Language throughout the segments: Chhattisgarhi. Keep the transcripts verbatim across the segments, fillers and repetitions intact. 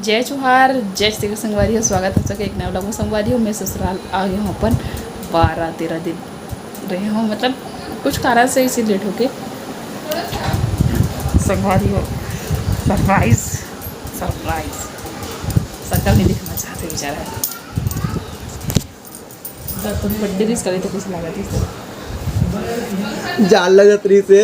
जय जोहार, जय छत्तीसगढ़ संगवारी हो, स्वागत है सबके एक नया vlog में। संगवारी हो, मैं ससुराल आ गई हूँ अपन, बारह तेरह दिन रहे हूँ, मतलब कुछ कारण से इसी लेट होके। संगवारी हो, सरप्राइज, सरप्राइज, शक्ल नहीं दिखाना चाहते बेचारा। तुम बर्थडे विश करे तो कुछ लगा थी। जान लगत रही से।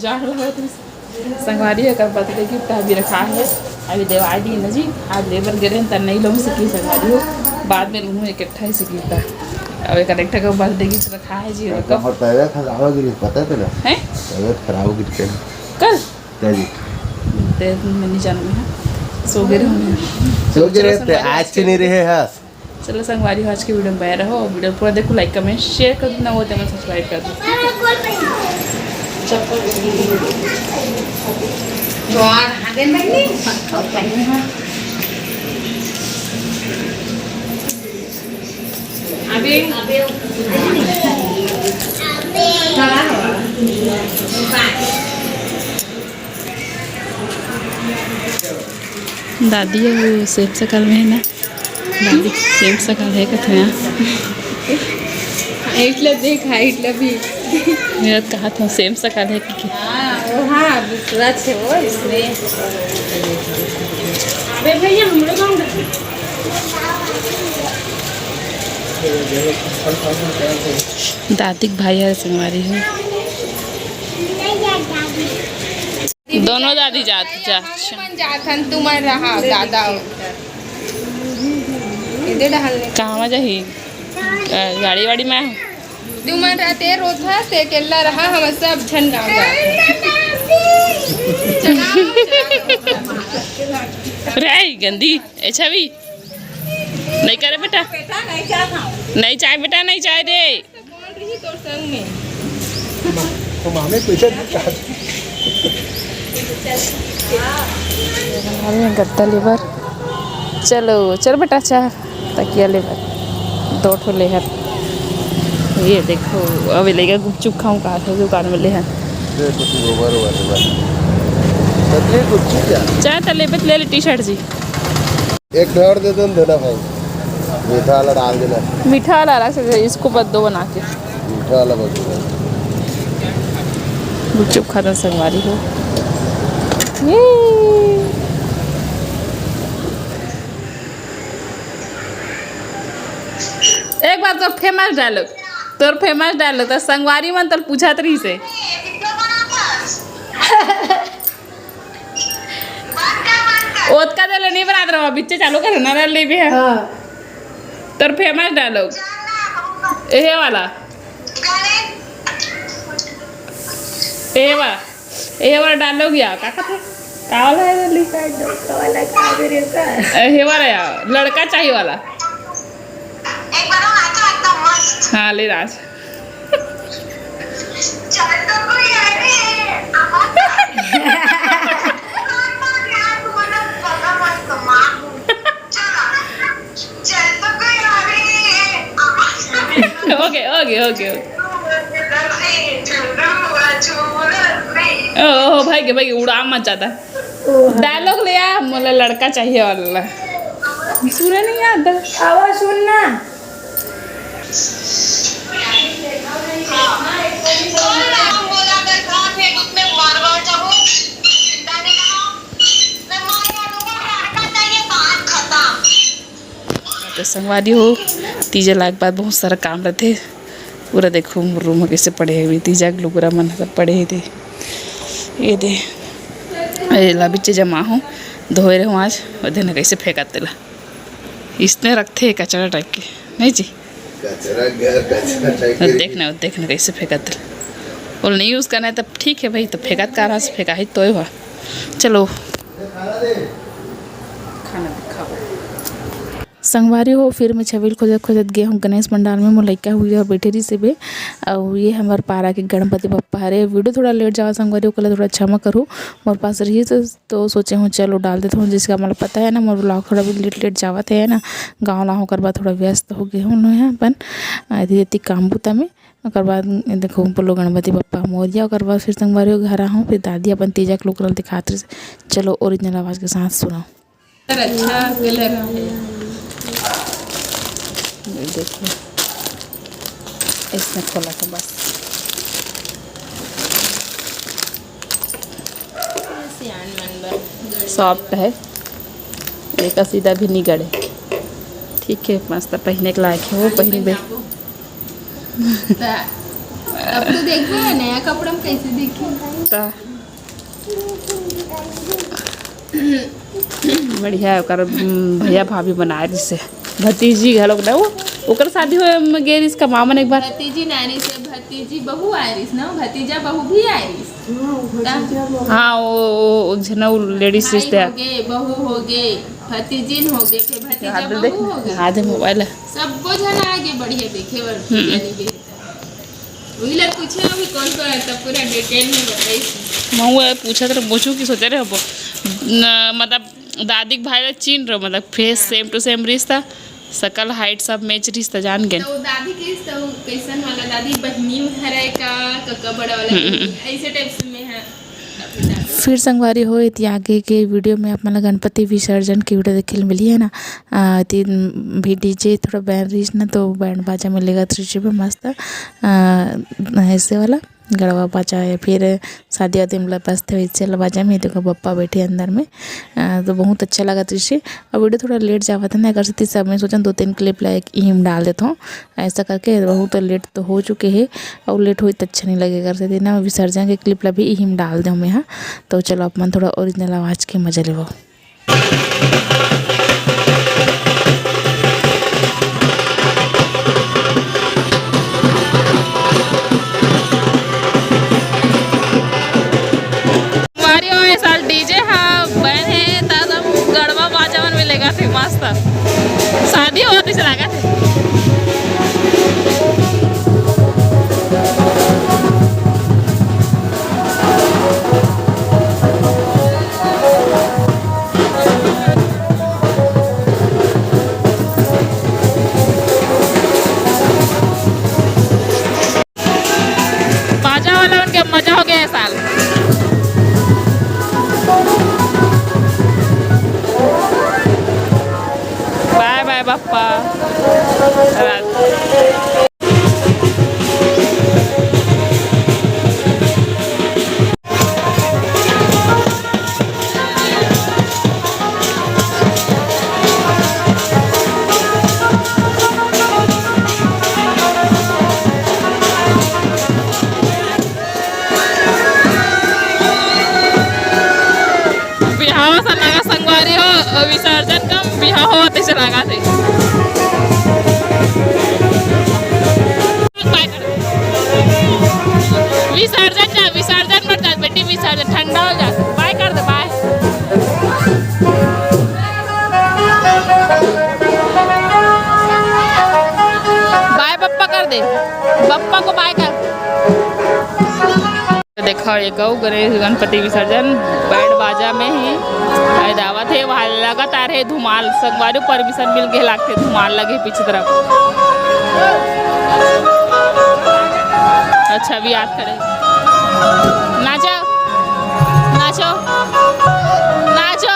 जान लगत रही से। संगवारी एकर बर्थडे गिफ्ट अभी रखा है, अभी देवाई दी ना जी। आज लेबर गिरे त नहीं लोग सकी संगवारी हो, बाद में लूँ इकट्ठा ही सकी था। अब एक इकट्ठा का बर्थडे गिफ्ट रखा है जी। हमर तबीयत खराब हो गई, पता है तेला? हैं? तबीयत खराब हो गई तेला। कल? क्या जी? ते मैं नहीं जानू है, सो गए रहूँगी। सो गए चलो रहते, संगवारी आज आज के के नहीं रहे हैं। चलो संगवारी हो, आज के वीडियो में बने रहो, वीडियो पूरा देखो, लाइक कमेंट शेयर कर देना, वो तेमन सब्सक्राइब कर दो। ज्वार आगे नहीं। अबे, अबे। दादी अउ सेम सकल में है ना, दादी सेम सकल है कथे ना। हाइट ला देख, हाइट ला भी। मेरा कहा था सेम सकल है कि हाँ, वो हाँ, दूसरा छे वो इसमें। अबे भैया, हम लोग हम दादी के भाई हर संगवारी हो। दोनों दादी जात जा। अच्छा। मन जाथन, तुमन रहा दादा। इधर डहल ले। कहाँ जाही? अ, गाड़ी वाड़ी में? तुमन रहते रोथा से अकेला रहा, हम सब झन गाँव जाथन। चलाओ, चलाओ। रे गंदी, ए छवि, नहीं करे बेटा। बेटा, नहीं चाहता हूँ। नहीं चाहे बेटा, नहीं चाहे रे। कौन रही तोर संग में? तो मामे पीछे नहीं चाहते। अरे गत्ता लेबर, चलो चल बेटा, चाह तकिया लेबर, दो ठो लेहर। ये देखो, अबे लेगा गुपचुप खाऊं कहा था दुकान में लेहर। ये कुछ गोबर ओबर है बस। पतली गुपचुप क्या? चाहे तो लेबे तो ले ले टी शर्ट जी। एक घर दे दो ना भाई, मीठा वाला डाल देना। मीठा वाला अलग से दे, इसको बस दो बना के। मीठा वाला बस दो। गुपचुप खाता संगवारी हो। ये। एक बार तो फेमस डायलॉग, तोर फेमस डायलॉग, तो संगवारी मन तोर पूछत रही से। ओतका देर ले नहीं बनात रहो, बिच्चे चालू कर ना ले भी है। हाँ। तोर फेमस डायलॉग एहे वाला, एहे वाला, एहे वाला डायलॉग या का कहते? का वाला है जल्दी? एहे वाला या लड़का चाहिए वाला। हाँ ले राज। ओके, ओके, ओके, ओके। ओ, ओ, भाई के, भाई के, उड़ान मचाता। डायलॉग ले आ, मोला लड़का चाहिए वाला। सुने नहीं आता। आवाज सुन ना। तो संगवारी हो, तीजा लाग बाद बहुत सारा काम रहते। पूरा देखो, मोर रूम में कैसे पड़े हे, तीजा के लुगरा मन सब पड़े हे दे। ये दे, ये ला बिच्चे जमा हो, धोए रहो आज, वो देना कैसे फेंकाते ला। इसने रखते हैं कचरा टाइप के, नहीं जी? कचरा घर, कचरा टाइप के। देख ना, देख ना कैसे फेंकाते ला। बोल नहीं यूज़ करना है तब ठीक है भाई, तो फेंकात का रहा से फेंका ही तो है। चलो। खाना दिखाओ। संगवारी हो, फिर मैं छबील खोजत खोजत गे हूँ गणेश पंडाल में। मोर लइका हुई और बैठे रहिस हे बे। अउ ये हमर पारा के गणपति बप्पा हरे। वीडियो थोड़ा लेट जावा संगवारी, ओकर ला थोड़ा क्षमा करू। मोर पास रहिस तो सोचे हूँ चलो डाल देत हूँ, जैसे कि हमला पता है ना, मोर ब्लॉग थोड़ा भी लेट लेट जावत है ना, गाँव ला ओकर बाद थोड़ा व्यस्त हो गए हूँ मैं अपन, अ, एती एती काम बुता में। ओकर बाद देखो बोलो गणपति बप्पा मोरिया, ओकर बाद फिर संगवारी हो घर आहूँ, फिर दादी अपन तीजा के लोग ला दिखात रहिस। चलो ओरिजिनल आवाज़ के साथ सुनो। अच्छा कलर है। ये देखिए, इसमें खोला था बस। सॉफ्ट है, एक सीधा भी नहीं गड़े। ठीक है, मस्त पहने के लायक है, वो पहन बे। अब तो देखिए नया कपड़ा में कैसे दिखे। बढ़िया है, ओकर, उम, भैया भाभी बनाए रिहिस हे। भतीजी घलोक ना वो, ओकर शादी होए में गे रिहिस का मामन एक बार। भतीजी नानी से भतीजी बहू आए रिहिस ना, भतीजा बहू भी आए रिहिस। हाँ, भतीजा बहू। हाँ, वो, वो, वो झन वो लेडीज भाई रिहिस हे। हो गे, बहू हो गे, भतीजिन हो गे, फिर भतीजा बहू हो गे। हाँ, दे मोबाइल है। सबको झन आ गे, बढ़िया देखे बर। हम्म। उही ला पूछे अभी कौन कौन है, तब पूरा डिटेल में बताइस। मैं वो पूछत रहे, पूछू कि सोचे रहे हबो। न, मतलब दादी के भाई ला चीन रहो, मतलब फेस सेम टू सेम रिहिस ता, सकल हाइट सब मैच रिहिस ता, जान गए। तो दादी के तो कैसन वाला दादी, बहिनी हरे का, कका बड़ा वाला, हम्म, हम्म। ऐसे टाइप से में है। फिर संगवारी हो, एती आगे के वीडियो में आप मन ला गणपति विसर्जन के वीडियो देखे ल मिलही है ना। आ, एती भी डीजे थोड़ा बैंड रिहिस ना, तो बैंड बाजा में लेगत रिहिस हे मस्त, आ, ऐसे वाला गड़वा बाजा या फिर शादी वादी में बजथे वैसे वाला बाजा में। देखो बप्पा बैठे अंदर में, आ, तो बहुत अच्छा लगत रिहिस हे। और वीडियो थोड़ा लेट जावत है ना, एकर सेती सब मैं सोचन दो तीन क्लिप ला एक इही में डाल देत हूँ। ऐसा करके बहुत लेट तो हो चुके हे, अउ लेट होई त अच्छा नहीं लगे, एकर सेती ना विसर्जन के क्लिप ला भी इही में डाल देहूँ मैं हा। तो चलो आप मन थोड़ा ओरिजिनल आवाज़ के मजा लेवो। मारियो, ए साल डीजे हा बन हे, त एकदम गड़वा बाजा मन में लेगथे मस्त। शादी होवत हे, लागत हे। बाजा वाला मन के मजा हो गया है साल। बाय बाय बप्पा। बिहाव असन लगा संगवारी हो, विसर्जन कम बिहाव होवत अइसे लागत हे। विसर्जन जा, विसर्जन मत जा बेटी, विसर्जन ठंडा हो जा। बाय कर दे, बाय। बाय बप्पा कर दे, बप्पा को बाय कर। देखो, ये गौ गणेश गणपति विसर्जन बैंड बाजा में ही दावत हे, वहाँ लगातार हे धुमाल। संगवारी परमिशन मिल गए, लागथे धुमाल लगे पीछे तरफ। अच्छा, अभी याद करे, नाचो, नाचो, नाचो।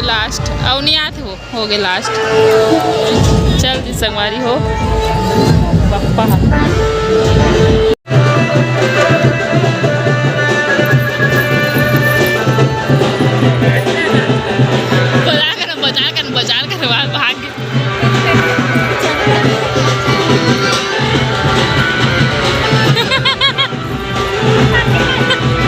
लास्ट, अउ नहीं आत हो, हो गए लास्ट। चल जी संगवारी हो, पप्पा ह।